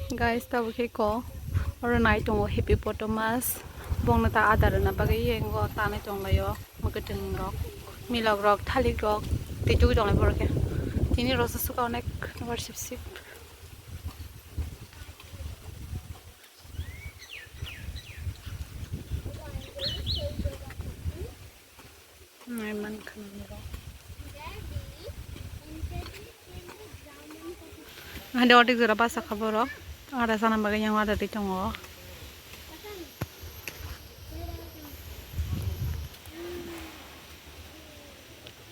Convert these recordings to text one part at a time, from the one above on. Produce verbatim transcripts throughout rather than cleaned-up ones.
Guys, tabuk khe ko oro nai tongo hippopotamus. Bongno ta adar rwna bagwi yengo tanwi tonglaio. Mwkhwtwng rok, milok rok, thalik rok, tei tugwi tonglai borok khe. Tini rosasuk onek worship sip. Nai man khana niro. Hande otik jora basa kha borok. Ada sana bagwi yang ada tei tongo.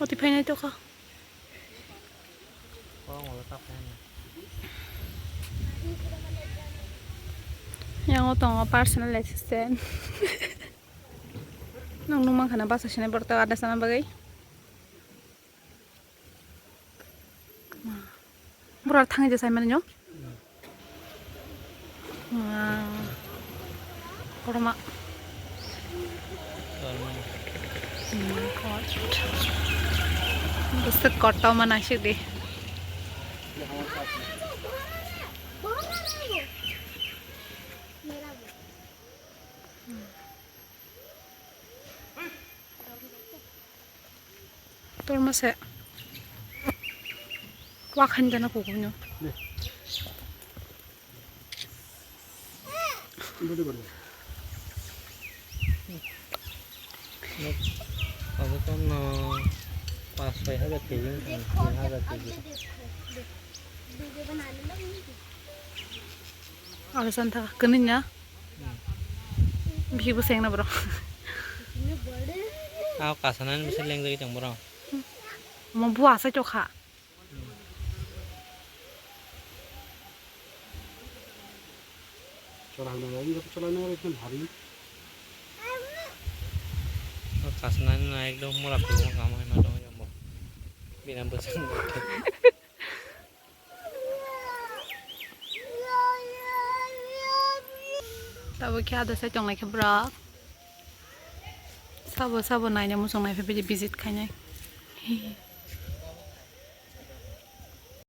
Oti phainai to kha. Yang o tongo personal assistant. Nung nung mankha na basa sinai borok ta ada sana bagwi. Borok thangwi je saimani no. Wow. Korma. Bwswk kotor ma naisik di. Torma se. Wa khan jana kuku nyo. Abo to no pas soi hajar keji wngkha, tin hajar keji. Abo san thaka kwnwi na. Bihik bo sengna borok. Aw kasanani bisi lengjagwi tong borok. Omo bua sai tokha. Chwla hwnwi, chwla hwnwi, hari. Aw kasanani na ekdom mura philma kama hwnwi tong borok. Bini bwswk. Tabuk khe ada sai tonglai khe borok. Sabo sabo naina muchung nai phai visit khainai.